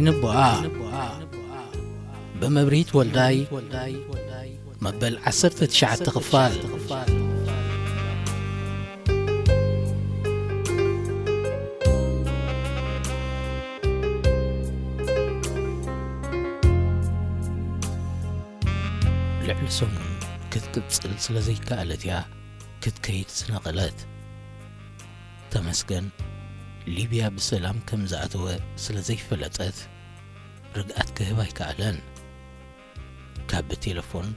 ንቦኣ ብመብርሂት ወልዳይ መበል ዓሰርተ ትሽዓተ ክፋል። ልዕሊ ሰሙን ክትቅጽል ስለ ዘይከኣለት እያ ክትከይድ ዝነቐለት። ተመስገን ሊብያ ብሰላም ከም ዝኣተወ ስለ ዘይፈለጠት ርግኣት ክህብ ኣይከኣለን። ካብ ብቴለፎን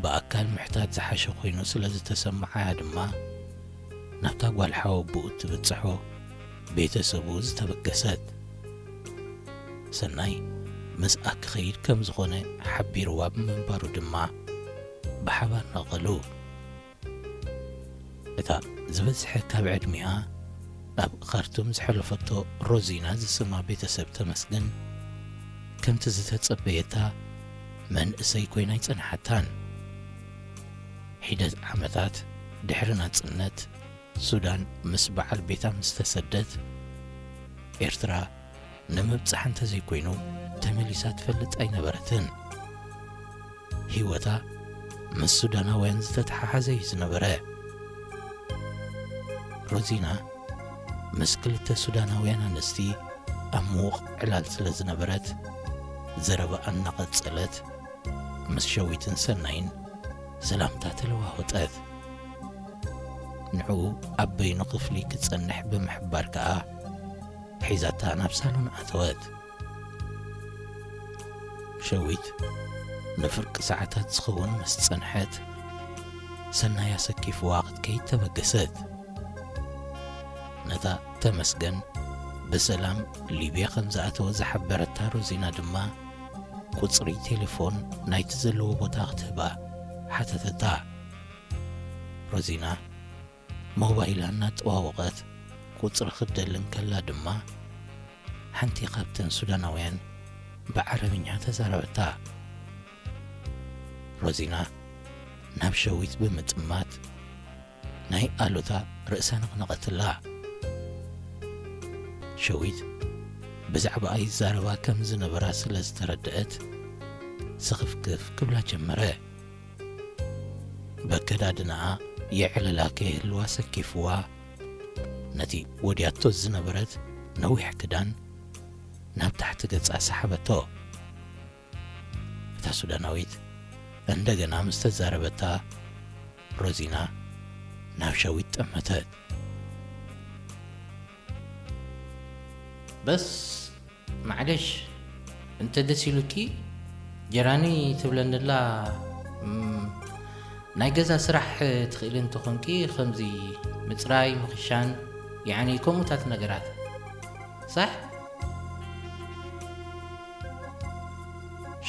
ብኣካል ምሕታት ዝሓሸ ኮይኑ ስለ ዝተሰምዓያ ድማ ናብታ ጓል ሓወቦኡ እትብጽሖ ቤተሰቡ ዝተበገሰት። ሰናይ ምስኣ ክኸይድ ከም ዝኾነ ሓቢርዋ ብምንባሩ ድማ ብሓባር ነቐሉ። እታ ዝበዝሐ ካብ ዕድሚኣ ኣብ ካርቱም ዝሐለፈቶ ሮዚና ዝስማ ቤተሰብ ተመስገን ከምቲ ዝተጸበየታ መንእሰይ ኮይና ኣይጸንሓታን። ሒደት ዓመታት ድሕሪ ናጽነት ሱዳን ምስ በዓል ቤታ ምስ ተሰደት፣ ኤርትራ ንምብጻሕ እንተዘይኮይኑ ተመሊሳ ትፈልጥ ኣይነበረትን። ህይወታ ምስ ሱዳናውያን ዝተተሓሓዘ እዩ ዝነበረ። ሮዚና ምስ ክልተ ሱዳናውያን ኣንስቲ ኣብ ምዉቕ ዕላል ስለ ዝነበረት፣ ዘረባኣ እናቐጸለት ምስ ሸዊትን ሰናይን ሰላምታ ተለዋወጠት። ንዕኡ ኣብ በይኑ ክፍሊ ክጸንሕ ብምሕባር ከኣ ሒዛታ ናብ ሳሎን ኣተወት። ሸዊት ንፍርቂ ሰዓታት ዝኸውን ምስ ጸንሐት፣ ሰናይ ኣሰኪፍዋ ክትከይድ ተበገሰት። ነታ ተመስገን ብሰላም ሊብያ ከም ዝኣተወ ዝሓበረታ ሮዚና ድማ፣ ቁጽሪ ቴሌፎን ናይቲ ዘለዎ ቦታ ክትህባ ሓተተታ። ሮዚና ሞባይላ እናጠዋወቐት ቁጽሪ ክትደሊ እንከላ ድማ፣ ሓንቲ ካብተን ሱዳናውያን ብዓረብኛ ተዛረበታ። ሮዚና ናብ ሸዊት ብምጥማት ናይ ኣሉታ ርእሳ ነቕነቐትላ። ሸዊት ብዛዕባኣ ይዛረባ ከም ዝነበራ ስለ ዝተረድአት፣ ስኽፍክፍ ክብላ ጀመረ። በከዳድንኣ የዕልላ ከይህልዋ ሰኪፍዋ፣ ነቲ ወድያቶ ዝነበረት ነዊሕ ክዳን ናብ ታሕቲ ገጻ ሰሓበቶ። እታ ሱዳናዊት እንደገና ምስ ተዛረበታ፣ ሮዚና ናብ ሸዊት ጠመተት። በስ ማዕለሽ፣ እንተ ደስ ኢሉኪ ጀራኒ ትብለንላ። እም፣ ናይ ገዛ ስራሕ ትኽእሊ እንተኾንኪ፣ ከምዚ ምጽራይ፣ ምኽሻን፣ ያዕኒ ከምኡታት ነገራት። ሳሕ?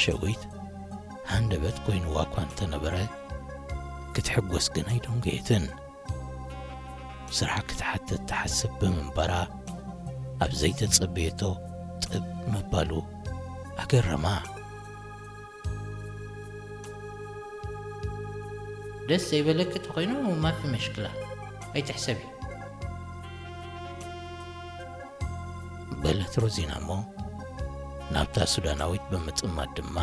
ሸዊት ሃንደበት ኮይንዋ እኳ እንተነበረ፣ ክትሕጎስ ግን ኣይደንጎየትን። ስራሕ ክትሓትት ትሓስብ ብምንባራ፣ ኣብ ዘይተጸበየቶ ጥብ ምባሉ ኣገረማ። ደስ ዘይበለኪ ተኾይኑ ማፊ መሽክላ፣ ኣይትሕሰቢ። በለት ሮዚና እሞ ናብታ ሱዳናዊት ብምጥማት ድማ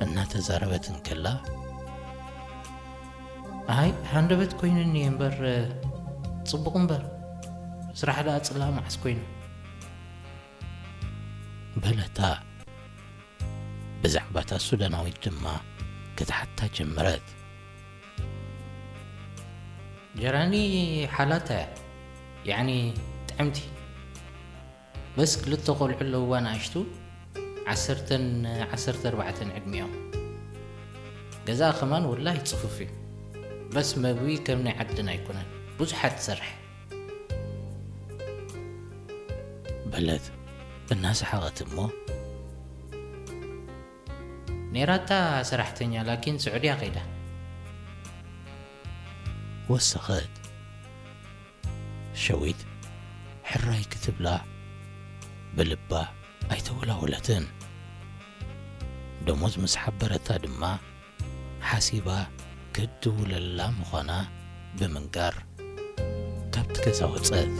እናተዛረበት እንከላ፣ ኣይ ሃንደበት ኮይኑኒ እየ እምበር፣ ጽቡቕ እምበር፣ ስራሕ ደኣ ጽላእ መዓስ ኮይኑ? በለታ። ብዛዕባ እታ ሱዳናዊት ድማ ክትሓታ ጀመረት። ጀራኒ ሓላታ እያ፣ ያዕኒ ጥዕምቲ። በስ ክልተ ቆልዑ ኣለውዋ ንኣሽቱ፣ ዓሰርተን ዓሰርተ ኣርባዕተን ዕድሚኦም። ገዛኣ ከማን ወላሂ ጽፉፍ እዩ። በስ መግቢ ከም ናይ ዓድና ኣይኮነን፣ ብዙሓት ትሰርሕ። በለት እናሰሓቐት እሞ፣ ነይራታ ሰራሕተኛ፣ ላኪን ስዑድያ ከይዳ። ወሰኸት። ሸዊት ሕራይ ክትብላ ብልባ ኣይተወላወለትን። ደሞዝ ምስ ሓበረታ ድማ ሓሲባ ክትድውለላ ምዃና ብምንጋር ካብቲ ገዛ ወጸት።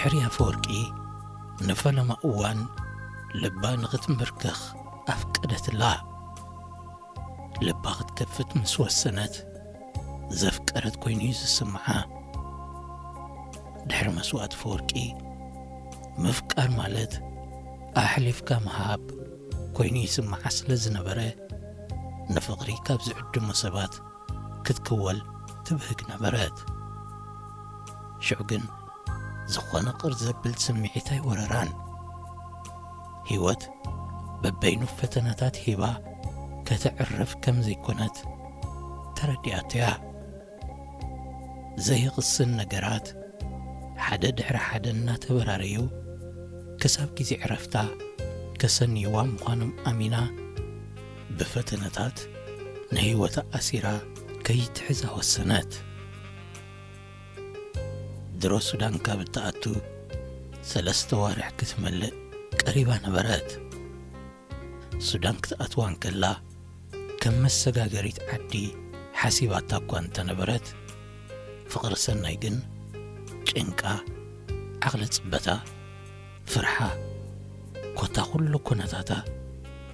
ድሕሪ ኣፈወርቂ ንፈለማ እዋን ልባ ንኽትምብርከኽ ኣፍቀደትላ። ልባ ክትከፍት ምስ ወሰነት፣ ዘፍቀረት ኮይኑ እዩ ዝስምዓ። ድሕሪ መስዋእቲ ኣፈወርቂ፣ ምፍቃር ማለት ኣሕሊፍካ ምሃብ ኮይኑ ይስምዓ ስለ ዝነበረ፣ ንፍቕሪ ካብ ዝዕድሙ ሰባት ክትክወል ትብህግ ነበረት። ሽዑ ግን ዝኾነ ቅር ዘብል ስምዒት ኣይወረራን። ህይወት በበይኑ ፈተነታት ሂባ ከተዕርፍ ከም ዘይኮነት ተረዲኣቶ እያ። ዘይቕስን ነገራት ሓደ ድሕሪ ሓደ እናተበራረዩ፣ ክሳብ ግዜ ዕረፍታ ከሰንይዋ ምዃኖም ኣሚና፣ ብፈተነታት ንህይወታ ኣሲራ ከይትሕዛ ወሰነት። ድሮ ሱዳን ካብ እትኣቱ ሰለስተ ዋርሕ ክትመልእ ቀሪባ ነበረት። ሱዳን ክትኣትዋ እንከላ፣ ከም መሰጋገሪት ዓዲ ሓሲባታ እኳ እንተነበረት፣ ፍቕሪ ሰናይ ግን ጭንቃ፣ ዓቕሊ ጽበታ፣ ፍርሓ፣ ኮታ ኩሉ ኩነታታ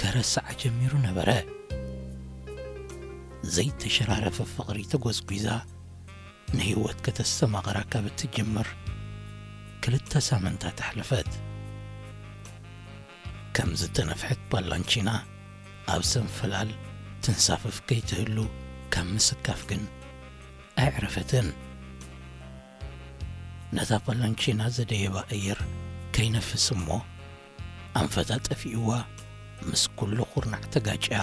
ከረስዓ ጀሚሩ ነበረ። ዘይተሸራረፈ ፍቕሪ ተጎዝጒዛ ንህይወት ከተስተማቕራ ካብ እትጅምር ክልተ ሳምንታት ኣሕለፈት። ከም ዝተነፍሐት ፓላንቺና ኣብ ሰንፈላል ትንሳፈፍ ከይትህሉ ካብ ምስካፍ ግን ኣየዕረፈትን። ነታ ፓላንቺና ዘደየባ ኣየር ከይነፍስ እሞ፣ ኣንፈታ ጠፊእዋ ምስ ኩሉ ኩርናዕ ተጋጭያ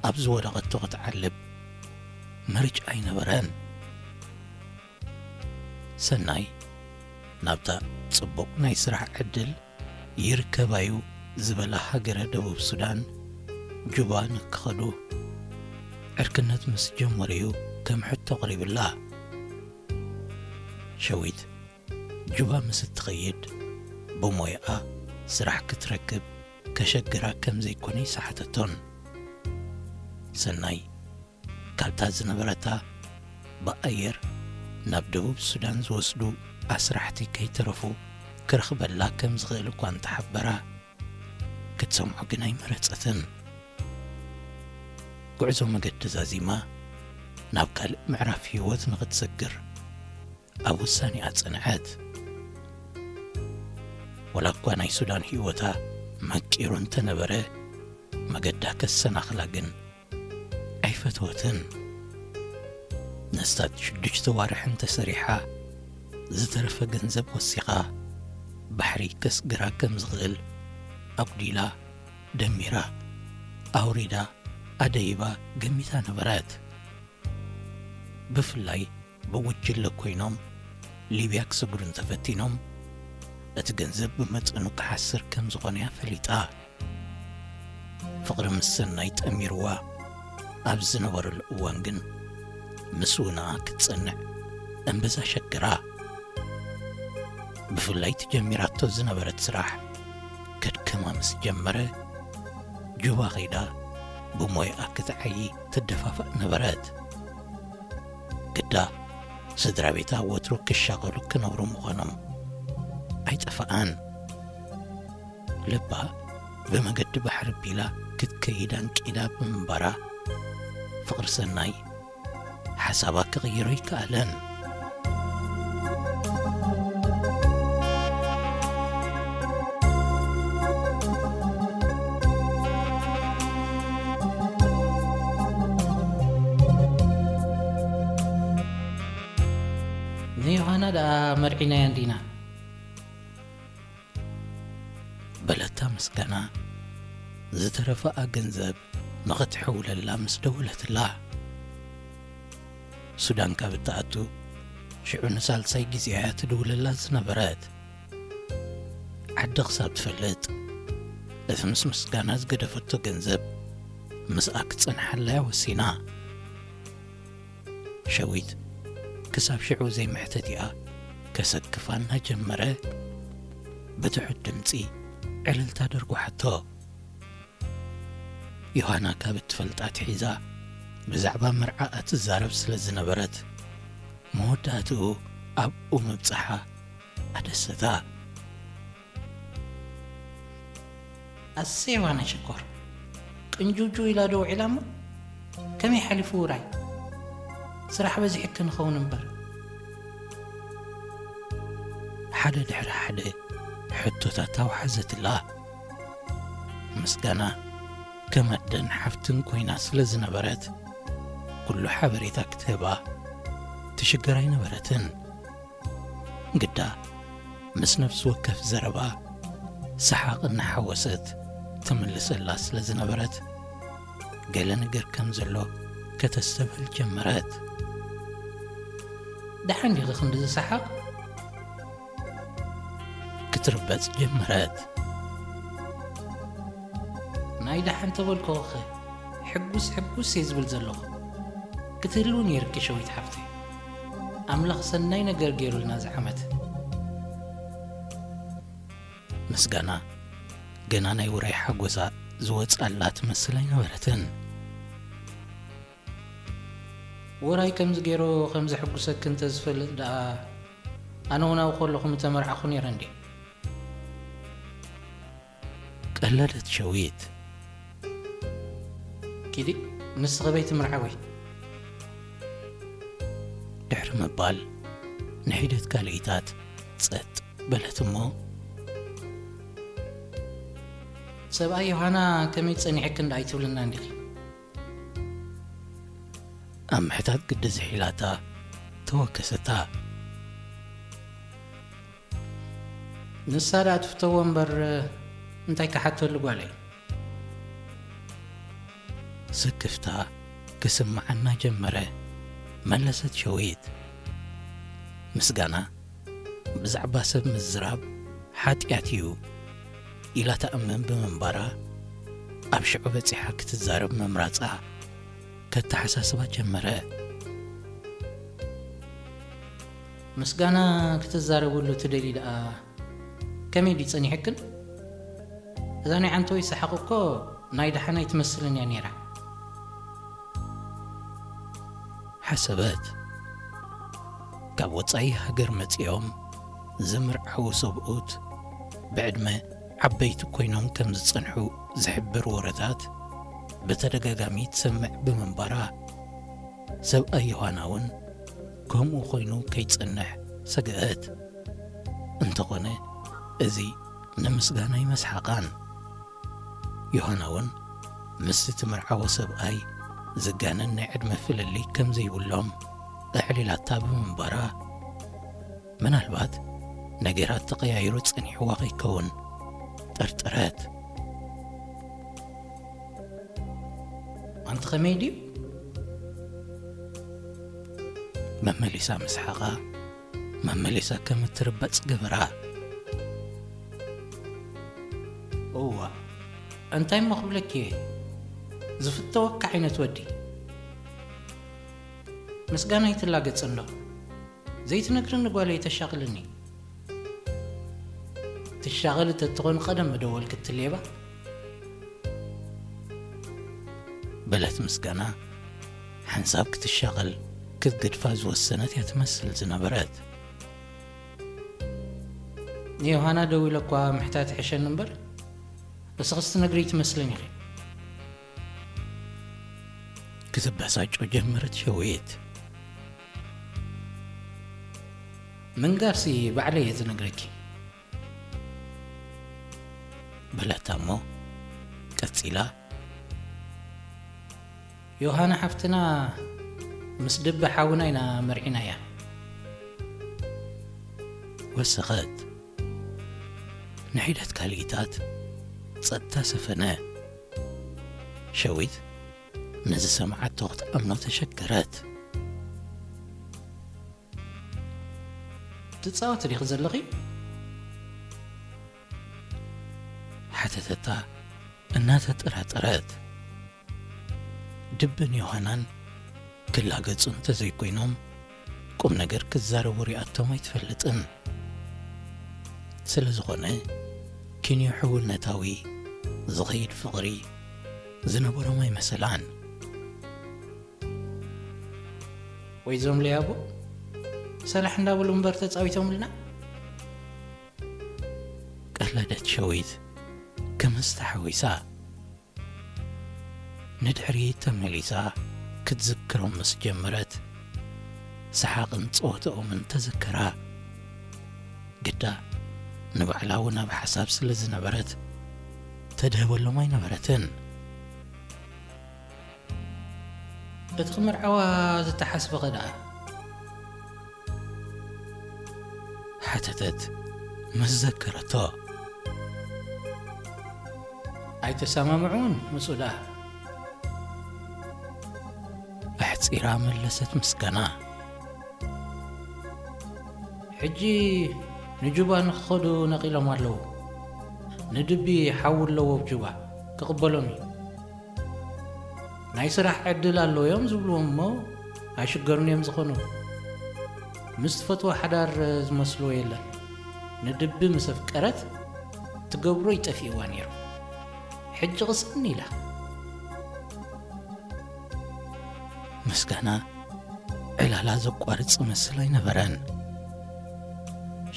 ኣብ ዝወደቐቶ ክትዓልብ ምርጫ ኣይነበረን። ሰናይ ናብታ ጽቡቕ ናይ ስራሕ ዕድል ይርከባዩ ዝበላ ሃገረ ደቡብ ሱዳን፣ ጁባ ንክኸዱ ዕርክነት ምስ ጀመሩዩ ከም ሕቶ ኣቕሪብላ። ሸዊት ጁባ ምስ እትኸይድ፣ ብሞያኣ ስራሕ ክትረክብ ከሸግራ ከም ዘይኮነ ይሰሓተቶን። ሰናይ ካብታ ዝነበረታ ብኣየር ናብ ደቡብ ሱዳን ዝወስዱ ኣስራሕቲ ከይተረፉ ክረኽበላ ከም ዝኽእል እኳ እንተሓበራ፣ ክትሰምዖ ግን ኣይመረጸትን። ጉዕዞ መገዲ ዛዚማ ናብ ካልእ ምዕራፍ ህይወት ንኽትሰግር ኣብ ውሳኔኣ ጸንዐት። ወላ እኳ ናይ ሱዳን ህይወታ መቂሩ እንተነበረ፣ መገዳ ከሰናኽላ ግን ኣይፈተወትን። ነስታት ሽዱሽተ ዋርሕ እንተሰሪሓ፣ ዝተረፈ ገንዘብ ወሲኻ ባሕሪ ከስግራ ከም ዝኽእል ኣጉዲላ፣ ደሚራ፣ ኣውሪዳ፣ ኣደይባ ገሚታ ነበረት። ብፍላይ ብጉጅለ ኮይኖም ሊብያ ክሰግሩ እንተፈቲኖም፣ እቲ ገንዘብ ብመጠኑ ክሓስር ከም ዝኾነ እያ ፈሊጣ። ፍቕሪ ምስ ሰናይ ጠሚርዋ ኣብ ዝነበረሉ እዋን ግን፣ ምስ ውነኣ ክትጸንዕ እምብዛ ሸግራ። ብፍላይ እቲ ጀሚራቶ ዝነበረት ስራሕ ከድክማ ምስ ጀመረ፣ ጁባ ኸይዳ ብሞያኣ ክትዓዪ ትደፋፈእ ነበረት። ግዳ ስድራ ቤታ ወትሩ ክሻቐሉ ክነብሩ ምዃኖም ኣይጠፍኣን። ልባ ብመገዲ ባሕሪ ቢላ ክትከይድ ኣንቂዳ ብምንባራ፣ ፍቕሪ ሰናይ ሓሳባ ክቕይሮ ኣይከኣለን። ንዮሃና ደኣ መርዒናያ እንዲና። በለታ ምስጋና ዝተረፈኣ ገንዘብ ንኽትሕውለላ ምስ ደወለትላ። ሱዳን ካብ እትኣቱ ሽዑ ንሳልሳይ ግዜ እያ ትድውለላ ዝነበረት። ዓዲ ክሳብ ትፈልጥ፣ እቲ ምስ ምስጋና ዝገደፈቶ ገንዘብ ምስኣ ክትጸንሓላ እያ ወሲና። ሸዊት ክሳብ ሽዑ ዘይምሕተቲኣ ከሰክፋ እናጀመረ፣ ብትሑት ድምጺ ዕልልታ ደርጉሓቶ። ዮሃና ካብ እትፈልጣ ኣትሒዛ ብዛዕባ መርዓኣ ትዛረብ ስለ ዝነበረት፣ መወዳእትኡ ኣብኡ ምብጻሓ ኣደሰታ። ኣሰይ ዮሃና ሽኮር፣ ቅንጅውጅው ኢላ ዶ ውዒላ እሞ? ከመይ ሓሊፉ ውራይ? ስራሕ በዚሕኪ ንኸውን እምበር። ሓደ ድሕሪ ሓደ ሕቶታት ኣውሓዘትላ። ምስጋና ከም ኣደን ሓፍትን ኮይና ስለ ዝነበረት፣ ኩሉ ሓበሬታ ክትህባ ትሽገር ኣይነበረትን። ግዳ ምስ ነፍሲ ወከፍ ዘረባ ሰሓቕ እናሓወሰት ትምልሰላ ስለ ዝነበረት፣ ገለ ነገር ከም ዘሎ ከተስተብህል ጀመረት። ደሓን ዲኺ ክንድዚ ሰሓቕ? ክትርበጽ ጀመረት። ናይ ደሓን ተበልኩኺ፣ ሕጉስ ሕጉስ እየ ዝብል ዘለኹ። ክትህልዊ ነይርኪ ሸዊት ሓፍተይ። ኣምላኽ ሰናይ ነገር ገይሩልና እዚ ዓመት። ምስጋና ገና ናይ ውራይ ሓጎሳ ዝወጽኣላ ትመስል ኣይነበረትን። ውራይ ከምዚ ገይሩ ከም ዘሕጉሰኪ እንተ ዝፈልጥ ደኣ፣ ኣነ እውን ኣብኡ ከለኹ ምተመርዓኹ ነይረ እንድየ። ቀለደት ሸዊት። ኪዲ፣ ንስኺ በይ ትምርዓዊ። ድሕሪ ምባል ንሒደት ካልኢታት ጸጥ በለት እሞ፣ ሰብኣይ ዮሃና ከመይ ጸኒሕክን ደኣ ኣይትብልና እንዲኺ? ኣብ ምሕታት ግዲ ዝሒላታ ተወከሰታ። ንሳ ደኣ ትፍተዎ እምበር እንታይ ክሓተሉ ጓለይ? ስክፍታ ክስምዓና ጀመረ፣ መለሰት ሸዊት። ምስጋና ብዛዕባ ሰብ ምዝራብ ሓጢኣት እዩ ኢላ ትኣምን ብምንባራ፣ ኣብ ሽዑ በጺሓ ክትዛረብ ምምራጻ ከተሓሳስባ ጀመረ። ምስጋና ክትዛረብሉ ትደልዪ ደኣ ከመይ ድዩ ጸኒሕክን? እዛ ናይ ዓንተወይ ሰሓቕ እኮ ናይ ደሓን ኣይትመስልን እያ ነይራ። ሓሰበት። ካብ ወጻኢ ሃገር መጺኦም ዝምርዓዉ ሰብኡት ብዕድመ ዓበይቲ ኮይኖም ከም ዝጸንሑ ዝሕብር ወረታት ብተደጋጋሚ ትሰምዕ ብምንባራ፣ ሰብኣይ ዮሃና እውን ከምኡ ኮይኑ ከይጸንሕ ሰግኣት። እንተኾነ፣ እዚ ንምስጋና ኣይመስሓቓን። ዮሃና እውን ምስቲ ትምርዓዎ ሰብኣይ ዝጋነን ናይ ዕድመ ፍልልይ ከም ዘይብሎም ኣዕሊላታ ብምንባራ፣ ምናልባት ነገራት ተቐያይሩ ጸኒሕዋ ከይከውን ጠርጠረት። ኣንቲ ኸመይ ድዩ? መመሊሳ ምስሓቓ፣ መመሊሳ ከም እትርበጽ ገበራ። እዋ፣ እንታይ እሞ ክብለኪ እየ? ዝፍተወካ ዓይነት ወዲ። ምስጋና ኣይትላገጽ እንዶ። ዘይትነግርኒ ጓለይ ተሻቕልኒ። ትሻቐል ተትኾን ቀደም ምደወልኪ እቲ ሌባ። በለት ምስጋና ሓንሳብ ክትሻቐል ክትገድፋ ዝወሰነት እያ ትመስል ዝነበረት። ንዮሃና ደዊለ እኳ ምሕታት ይሕሸኒ እምበር፣ እስኽስ ትነግሪ ኣይትመስልን ኢኺ። ክትበሳጮ ጀመረት ሸዊት። ምንጋርሲ ባዕለይ እየ ዝነግረኪ። በለታ እሞ ቀጺላ፣ ዮሃና ሓፍትና ምስ ድበ ሓውና ኢና መርዒናያ። ወሰኸት። ንሒደት ካልኢታት ጸጥታ ሰፈነ። ሸዊት ንዝሰምዓቶ ክትኣምኖ ተሸገረት። ትጻወቲ ዲኺ ዘለኺ? ሓተተታ እናተጠራጠረት። ድብን ዮሃናን ክላገጹ እንተዘይኮይኖም፣ ቁም ነገር ክዛረቡ ሪኣቶም ኣይትፈልጥን። ስለ ዝኾነ፣ ኪንዮ ሕውነታዊ ዝኸይድ ፍቕሪ ዝነበሮም ኣይመሰላን። ወይ ዞም ለያቡ ሰላሕ እንዳበሉ እምበር ተጻዊቶምልና። ወለደት ሸዊት ክምስ ተሓዊሳ። ንድሕሪት ተመሊሳ ክትዝክሮም ምስ ጀመረት፣ ሰሓቕን ጸወታኦምን ተዘከራ። ግዳ ንባዕላ እውን ኣብ ሓሳብ ስለ ዝነበረት፣ ተድህበሎም ኣይነበረትን። "እቲ ክምርዓዋ ዝተሓስበኸ ደኣ?" ሓተተት ምስ ዘከረቶ። "ኣይተሰማምዑን፣ ምጹ ደኣ?" ኣሕጺራ መለሰት ምስጋና። "ሕጂ ንጁባ ንኽኸዱ ነቒሎም ኣለዉ። ንድቢ ሓው ኣለዎ ኣብ ጁባ፣ ክቕበሎም እዩ። ናይ ስራሕ ዕድል ኣሎ እዮም ዝብልዎም እሞ ኣይሽገሩን እዮም ዝኾኑ። ምስ ትፈትዎ ሓዳር ዝመስልዎ የለን። ንድቢ ምስ ኣፍቀረት ትገብሮ ይጠፊእዋ ነይሩ። ሕጂ ቅስን ኢላ." ምስጋና ዕላላ ዘቋርጽ ዝመስል ኣይነበረን።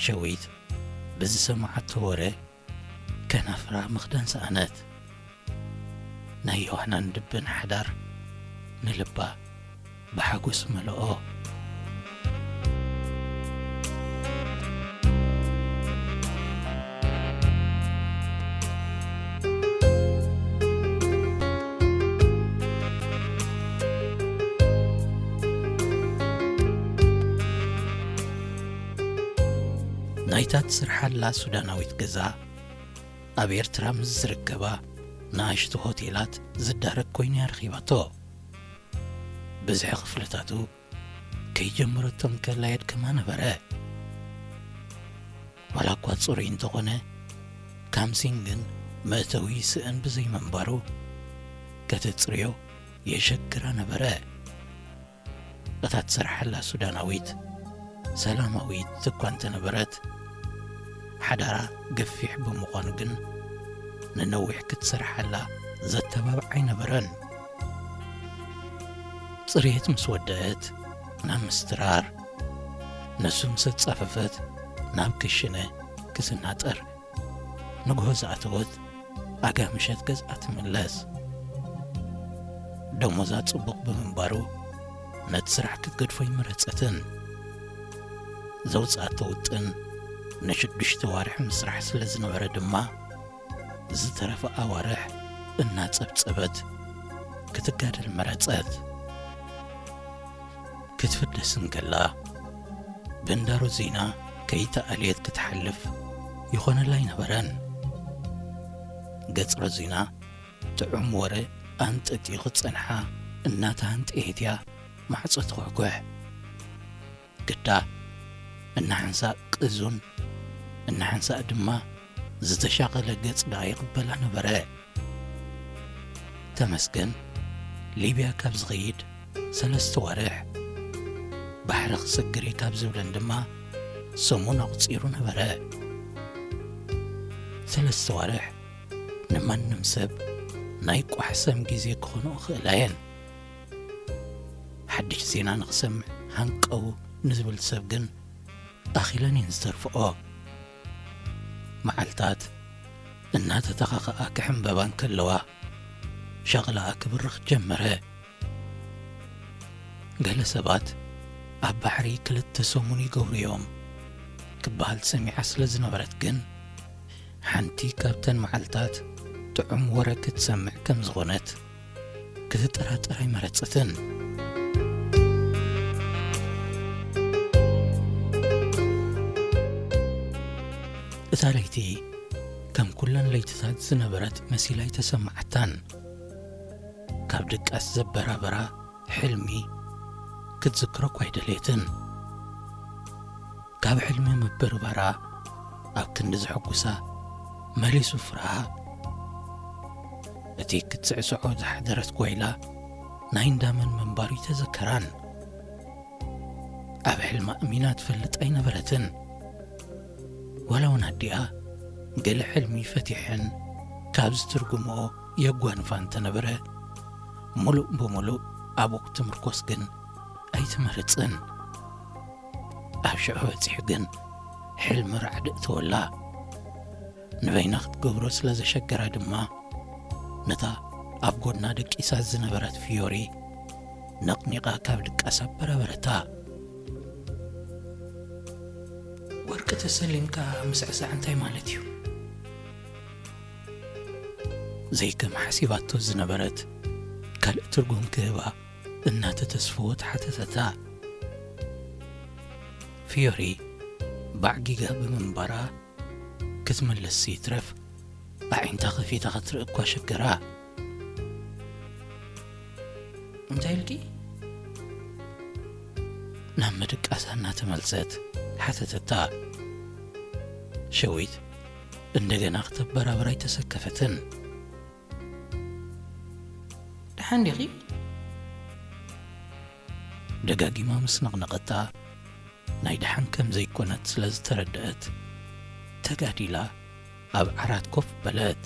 ሸዊት ብዝሰማዓቶ ወረ ከናፍራ ምኽዳን ሰኣነት። ናይ ዮሃናን ድብን ሓዳር ንልባ ብሓጎስ መለኦ። ናይታ ትስርሓላ ሱዳናዊት ገዛ ኣብ ኤርትራ ምስ ዝርከባ ንኣሽቱ ሆቴላት ዝዳረግ ኮይኑ እያ ረኺባቶ። ብዝሒ ክፍልታቱ ከይጀመረቶ እንከላ የድክማ ነበረ። ዋላ እኳ ጽሩይ እንተኾነ፣ ካምሲን ግን መእተዊ ስእን ብዘይምንባሩ፣ ከተጽርዮ የሸግራ ነበረ። እታ ትሰርሓላ ሱዳናዊት ሰላማዊት እኳ እንተነበረት፣ ሓዳራ ገፊሕ ብምዃኑ ግን ንነዊሕ ክትሰርሓላ ዘተባብዕ ኣይነበረን። ጽሬት ምስ ወደአት ናብ ምስትራር፣ ነሱ ምስ ኣጻፈፈት ናብ ክሽነ ክትናጠር፣ ንግሆ ዝኣተወት ኣጋ ምሸት ገዝኣ ትምለስ። ደሞዛ ጽቡቕ ብምንባሩ ነቲ ስራሕ ክትገድፎ ኣይመረጸትን። ዘውጽኣቶ ውጥን ንሽዱሽተ ዋርሕ ምስራሕ ስለ ዝነበረ ድማ፣ ዝተረፈ ኣዋርሕ እናጸብጸበት ክትጋደል መረጸት። ክትፍደስ እንከላ፣ ብእንዳ ሮዚና ከይተኣልየት ክትሓልፍ ይኾነላ ኣይነበረን። ገጽ ሮዚና ጥዑም ወረ ኣንጠጥዩ ክጸንሓ እናተሃንጠየት እያ ማዕጾ ትኹሕኩሕ። ግዳ እናሓንሳእ ቅዙን፣ እናሓንሳእ ድማ ዝተሻቐለ ገጽ ደኣ ይቕበላ ነበረ። ተመስገን ሊብያ ካብ ዝኸይድ ሰለስተ ዋርሕ፣ ባሕሪ ክስግር እዩ ካብ ዝብለን ድማ ሰሙን ኣቑጺሩ ነበረ። ሰለስተ ዋርሕ ንማንም ሰብ ናይ ቋሕሰም ግዜ ክኾኖ ይኽእላ እየን። ሓድሽ ዜና ንኽሰምዕ ሃንቀው ንዝብል ሰብ ግን ኣኺለን እየን ዝተርፍኦ። መዓልታት እናተተኻኸኣ ክሕምበባ እንከለዋ፣ ሻቕላኣ ክብርኽ ጀመረ። ገለ ሰባት ኣብ ባሕሪ ክልተ ሰሙን ይገብሩ እዮም ክበሃል ሰሚዓ ስለ ዝነበረት ግን፣ ሓንቲ ካብተን መዓልታት ጥዑም ወረ ክትሰምዕ ከም ዝኾነት ክትጠራጠር ኣይመረጸትን። እታ ለይቲ ከም ኩለን ለይትታት ዝነበረት መሲላ ኣይተሰማዓታን። ካብ ድቃስ ዘበራበራ ሕልሚ ክትዝክሮ እኳ ኣይደለየትን። ካብ ሕልሚ ምብርባራ ኣብ ክንዲ ዘሐጉሳ መሊሱ ፍርሃ። እቲ ክትስዕስዖ ዝሓደረት ጓይላ ናይ እንዳመን ምንባሩ ኣይተዘከራን። ኣብ ሕልማ ኣሚና ትፈልጥ ኣይነበረትን። ዋላ እውን ኣዲኣ ገለ ሕልሚ ፈቲሐን ካብ ዝትርጉምኦ የጓንፋ እንተነበረ፣ ሙሉእ ብሙሉእ ኣብኡ ክትምርኮስ ግን ኣይትመርጽን። ኣብ ሽዑ በጺሑ ግን ሕልሚ ራዕዲ እተወላ። ንበይና ክትገብሮ ስለ ዘሸገራ ድማ፣ ነታ ኣብ ጎድና ደቂሳ ዝነበረት ፊዮሪ ነቕኒቓ ካብ ድቃስ ኣበራበረታ። "ወርቂ ተሰሊምካ ምስዕሳዕ እንታይ ማለት እዩ?" ዘይከም ሓሲባቶ ዝነበረት ካልእ ትርጉም ክህባ እናተተስፈወት ሓተተታ። ፊዮሪ ባዕጊጋ ብምንባራ ክትምልስ ይትረፍ ኣዒንታ ከፊታ ክትርኢ እኳ ሸገራ። "እንታይ ኢልኪ?" ናብ ምድቃሳ እናተመልሰት ሓተተታ። ሸዊት እንደገና ክተበራብራ ኣይተሰከፈትን። "ደሓን ዲኺ?" ደጋጊማ ምስ ነቕነቐታ፣ ናይ ደሓን ከም ዘይኮነት ስለ ዝተረድአት፣ ተጋዲላ ኣብ ዓራት ኮፍ በለት።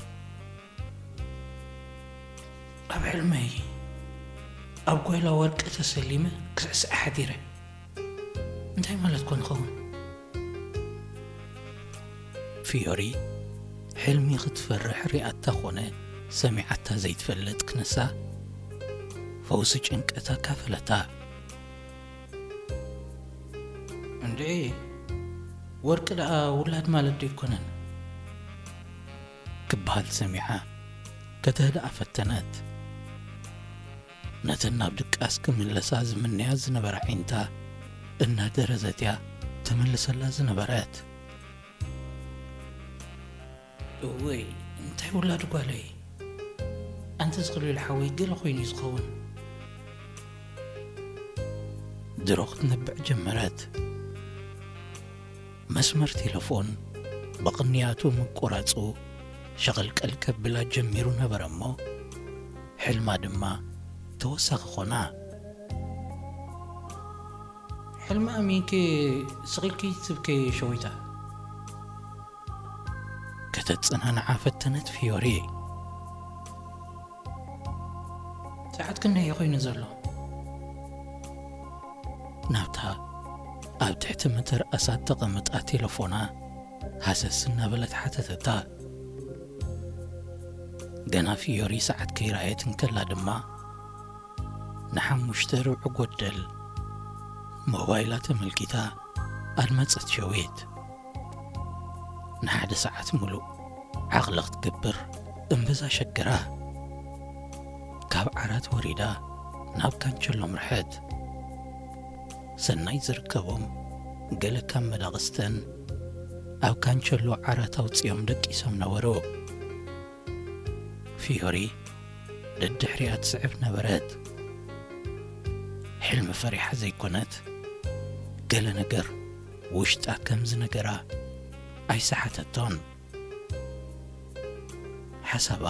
"ኣብ ሕልመይ ኣብ ጓይላ ወርቂ ተሰሊመ ክስዕስዕ ሓዲረ። እንታይ ማለት ኮን ኸውን?" ፊዮሪ ሕልሚ ክትፈርሕ ሪኣታ ኮነ ሰሚዓታ ዘይትፈልጥ ክነሳ፣ ፈውሲ ጭንቀት ኣካፈለታ። "እንድዒ፣ ወርቂ ደኣ ውላድ ማለት ዶ ኣይኮነን?" ክበሃል ሰሚዓ ከተህድኣ ፈተነት። ነተን ናብ ድቃስ ክምለሳ ዝምነያ ዝነበራ ኣዒንታ እናደረዘት እያ ተመልሰላ ዝነበረት። "እወይ፣ እንታይ ውላድ ጓለይ! ኣንተ ዝኽልል ሓወይ ገለ ኮይኑ እዩ ዝኸውን።" ድሮ ክትነብዕ ጀመረት። መስመር ቴሌፎን ብቕንያቱ ምቁራጹ ሸቐልቀል ከብላ ጀሚሩ ነበረ እሞ፣ ሕልማ ድማ ተወሳኺ ኾና። "ሕልሚ ኣሚንኪ ስቕ ኢልኪ ትብከይ ሸዊታ?" ከተጸናንዓ ፈተነት ፊዮሪ። "ሰዓት ክንደይ እዩ ኮይኑ ዘሎ?" ናብታ ኣብ ትሕቲ መተርኣሳ ተቐምጣ ቴሌፎና ሃሰስ እናበለት ሓተተታ። ገና ፊዮሪ ሰዓት ከይረኣየት እንከላ ድማ፣ ንሓሙሽተ ርብዒ ጎደል ሞባይላ ተመልኪታ ኣድመጸት ሸዊት። ንሓደ ሰዓት ምሉእ ዓቕሊ ክትገብር እምብዛ ሸገራ። ካብ ዓራት ወሪዳ ናብ ካንቸሎ ኣምርሐት። ሰናይ ዝርከቦም ገለ ካብ መዳቕስተን ኣብ ካንቸሎ ዓራት ኣውጺኦም ደቂሶም ነበሩ። ፊዮሪ ደድሕሪኣ ትስዕብ ነበረት። ሕልሚ ፈሪሓ ዘይኮነት፣ ገለ ነገር ውሽጣ ከም ዝነገራ ኣይሰሓተቶን። ሓሳባ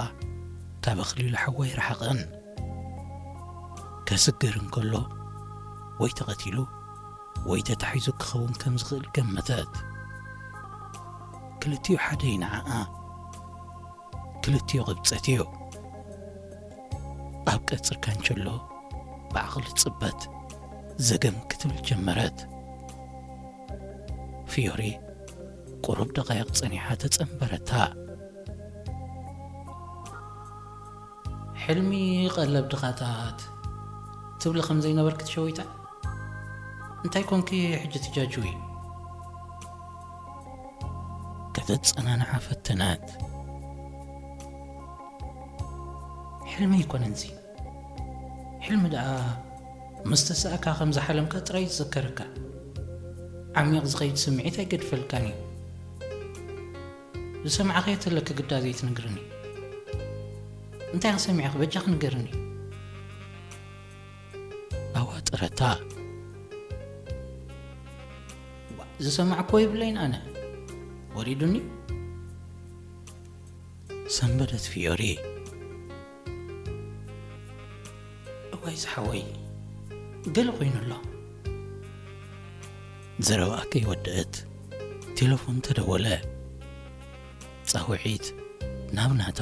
ካብ ኣኽሊሉ ሓዋ ኣይረሓቐን። ከስግር እንከሎ ወይ ተቐቲሉ ወይ ተታሒዙ ክኸውን ከም ዝኽእል ገመተት። ክልቲኡ ሓደ እዩ ንዓኣ። ክልቲኡ ቅብጸት እዩ። ኣብ ቀጽሪ ካንቸሎ ብዓቕሊ ጽበት ዘገም ክትብል ጀመረት። ፊዮሪ ቁሩብ ደቓይቕ ጸኒሓ ተጸንበረታ። ሕልሚ ቀለብ ድኻታት ትብሊ ከም ዘይነበርኪ ትሸዊታ? እንታይ ኮንኪ ሕጂ ትጃጅዊ? ከተጸናንዓ ፈተነት። ሕልሚ ኣይኮነንዚ። ሕልሚ ደኣ ምስ ተሳእካ ከም ዝሓለምካ ጥራይ ዝዝከረካ። ዓሚቕ ዝኸይድ ስምዒት ኣይገድፈልካን እዩ። ዝሰማዕኻዮ ተለኪ ግዳ ዘይትነግርኒ። እንታይ ኢኺ ሰሚዕኺ? በጃኺ ንገርኒ። ኣዋጠረታ። ዋ፣ ዝሰማዕክዎ የብለይን ኣነ። ወሪዱኒ። ሰንበደት ፊዮሪ። እዋይ ዝሓወይ፣ ገለ ኮይኑ ኣሎ። ዘረባኣ ከይወደአት ቴሌፎን ተደወለ። ጻውዒት ናብ ናታ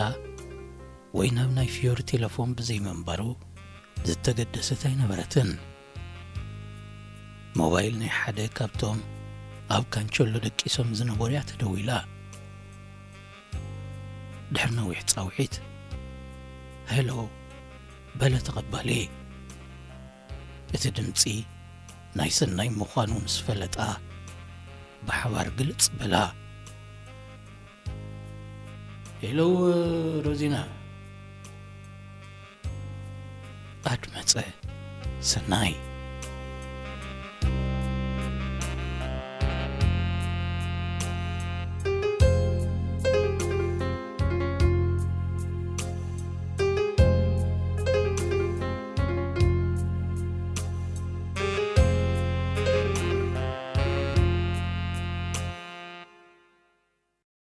ወይ ናብ ናይ ፊዮሪ ቴሌፎን ብዘይምንባሩ ዝተገደሰት ኣይነበረትን። ሞባይል ናይ ሓደ ካብቶም ኣብ ካንቸሎ ደቂሶም ዝነበሩ እያ ተደዊላ። ድሕሪ ነዊሕ ጻውዒት፣ "ሄሎ" በለ ተቐባሊ። እቲ ድምጺ ናይ ሰናይ ምዃኑ ምስ ፈለጣ፣ ብሓባር ግልጽ በላ። "ሄሎ ሮዚና!" ኣድመጸ ሰናይ።